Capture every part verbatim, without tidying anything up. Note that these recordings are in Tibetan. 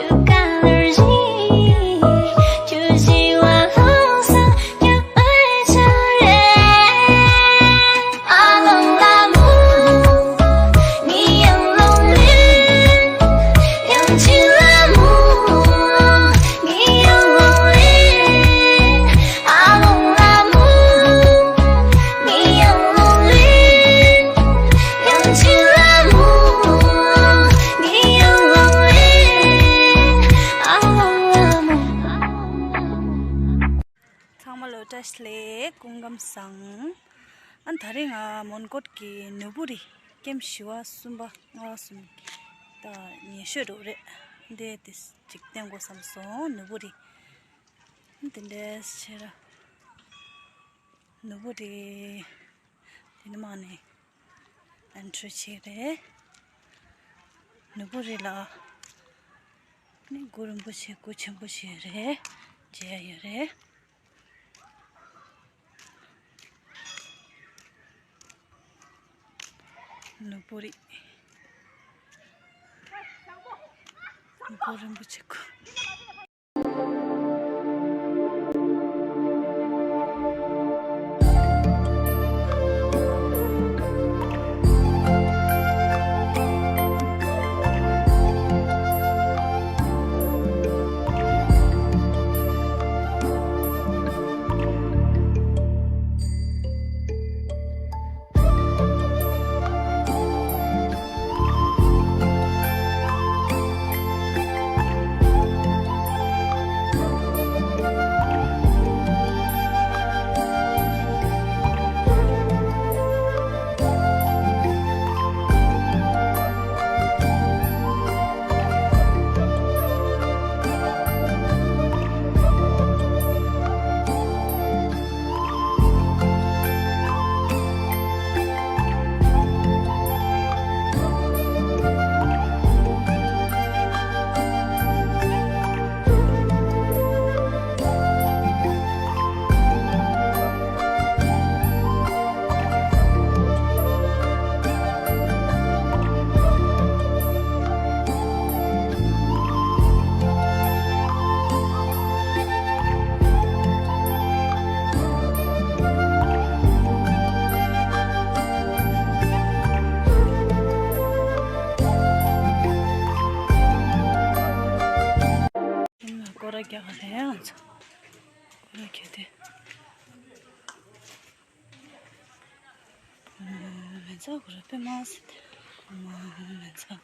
Color G, choose you are wholesome, your way to red. Alone l'amour, me alone live. Young to l'amour, me alone live. Alone l'amour, me alone live. Young to l'amour, me alone live. Alone l'amour. ཚང་མ་ལ་བཀྲ་ཤིས་བདེ་ལེགས། སྐུ་ཁམས་བཟང་། ཨ་ནི་དེ་རིང་ང་མོན་གྷོ་གི་ནུ་བོ་རི་ཀེམ་བཞི་པ་གསུམ་པ་ལྔ་པ་གསུམ་ད་ཉེ་ཤོས་རུ་རེད། འདི་དེ་ཅིག་བསྟན་དགོས་བསམ་སོང་། ནུ་བོ་རི་འདི་འདྲས་ཆེ་ར། ནུ་བོ་རི་དེ་ནི་མ་ནི་ཨན་ཁྲུ་ཆེ་རེད། ནུ་བོ་རི་ལ་ནི་གུ་རིན་པོ་ཆེ་གུ་ཆེན་པོ་ཞིག་རེད། མཇལ་ཡོད་རེད། ནུ་བོ་རི། ནུ་བོ་རིན་པོ་ཆེ་གུ། སྐོར་ར་རྒྱག་ག་ལེ་ཡང་ཚ། སྐོར་ར་རྒྱག་དེ། མེ་ཚ་གུ་ར་པེ་མ་སི་ཏེ། མ་མེ་ཚ།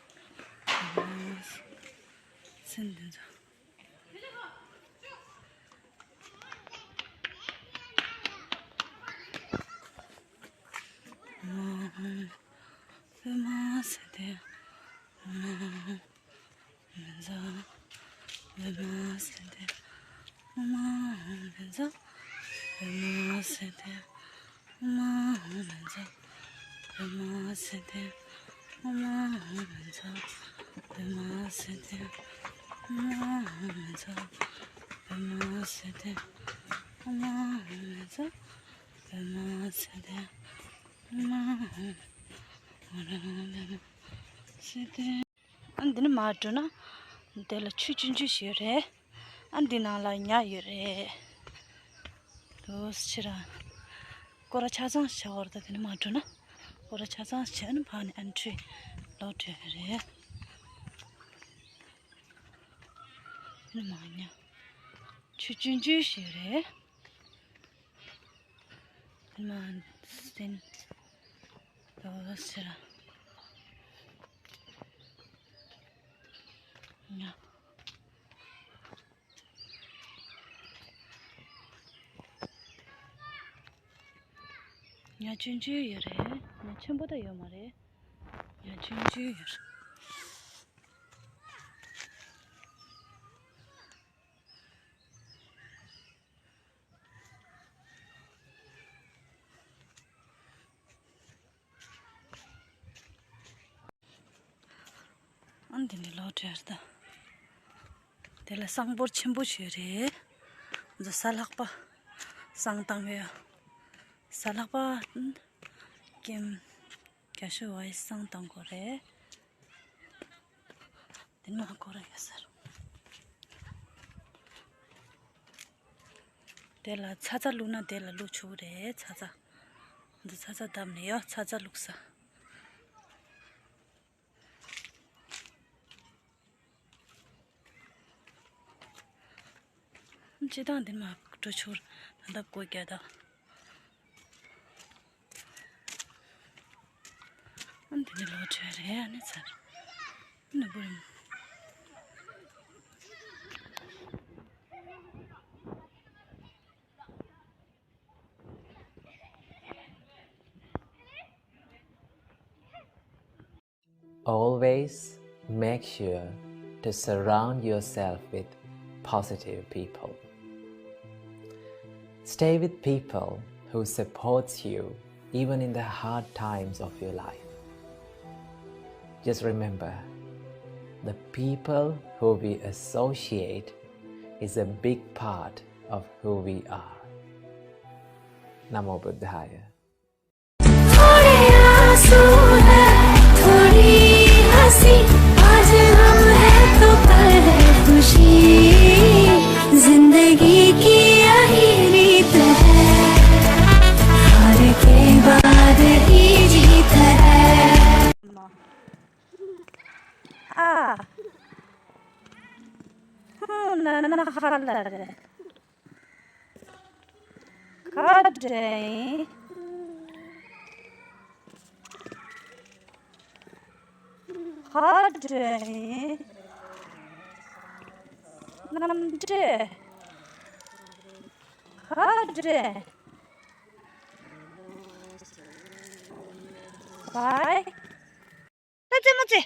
མ་སི་ཏེ་ཚ། མ་པེ་མ་སི་ཏེ། མ། མེ་ཚ། པེ་མ་སི་ཏེ། མ་མེ་ཚ། པེ་མ་སི་ཏེ། མ་མེ་ཚ། པེ་མ་སི་ཏེ། མ་མེ་ཚ། པེ་མ་སི་ཏེ། མ་མེ་ཚ། པེ་མ་སི་ཏེ། མ་མེ་ཚ། པེ་མ་སི་ཏེ། མ་མེ་ཚ། པེ་མ་སི་ཏེ། ཨ་འདི་ནི་མར་འགྲོ་ན་དེ་ལ་ཆུ་ཆུང་ཆུང་ཞིག་ཡོད་རེད། ཨ་འདི་ནང་ལ་ཉ་ཡོད་རེད། དུ་ཕྱི་ར། སྐོར་ར་ཆ་ཚང་བྱ་བར་ད་དེ་ནི་མར་འགྲོ་ན། སྐོར་ར་ཆ་ཚང་བྱས་ནས་ཕར་ནས་ཨན་ཁྲི་ལོག་འགྲོ་ཡོད་རེད། ནི་མ་ཉ། ཆུ་ཆུང་ཆུང་ཞིག་རེད། མ་སེན། དོ་སི་ར། ཉ། ཉ་ཆུང་ཆུང་ཡོད་རེད། ཉ་ཆེན་པོ་ད་ཡོད་མ་རེད། ཉ་ཆུང་ཆུང་ཡོད་རེད། ཨ་འདི་ནས་ལོག་འགྲོ་ཡ་རེད་ད། དེ་ལ་གསང་སྤོར་ཆེན་པོ་ཞིག་རེད། འཛོ་ས་ལྷག་པ་བསང་བཏང་ཡོད། ས་ལྷག་པ་ཀེམ་རྒྱ་ཤོད་བ་ཡི་བསང་བཏང་དགོས་རེད། དེ་ནས་སྐོར་ར་ཡོད་ས་རེད། དེ་ལ་ཚ་ཚ་བླུགས་ན་དེ་ལ་བླུགས་ཆོག་གི་རེད། ཚ་ཚ། འདི་ཚ་ཚ་བརྡབས་ནས་ཡོ། ཚ་ཚ་བླུགས་ས། སྤྱིར་བཏང་འདི་མ་འགྲོ་ཆོག་ད་ལྟ་སྒོ་རྒྱག་ད། ཨ་འདི་ནི་ལོ་བྲེལ་རེད། ཨ་ནི་ཚར་ནི་བུ་རིམ། Always make sure to surround yourself with positive people. Stay with people who supports you even in the hard times of your life. Just remember, the people who we associate is a big part of who we are. Namo Buddhaya. थोड़े आंसू है, थोड़ी हंसी, आज हम है तो कल है खुशी। जिंदगी की यही रीत है, हार के बाद ही जीत है। ཨ། ཧུ། ན་ན་ཧ་ལ་རེ། ག་འདྲ་ཡིན། ག་འདྲ་ཡིན། གནམ་འདྲ། ག་འདྲ། བའི། ད་ཙེ་མ་ཙེ།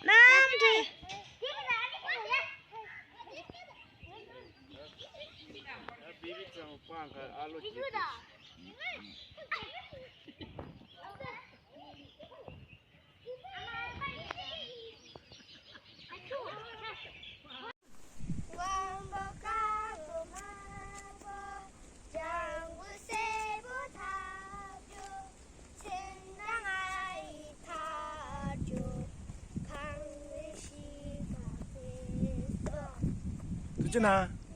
གནམ་འདྲ། ཐུགས་རྗེ་གནང་།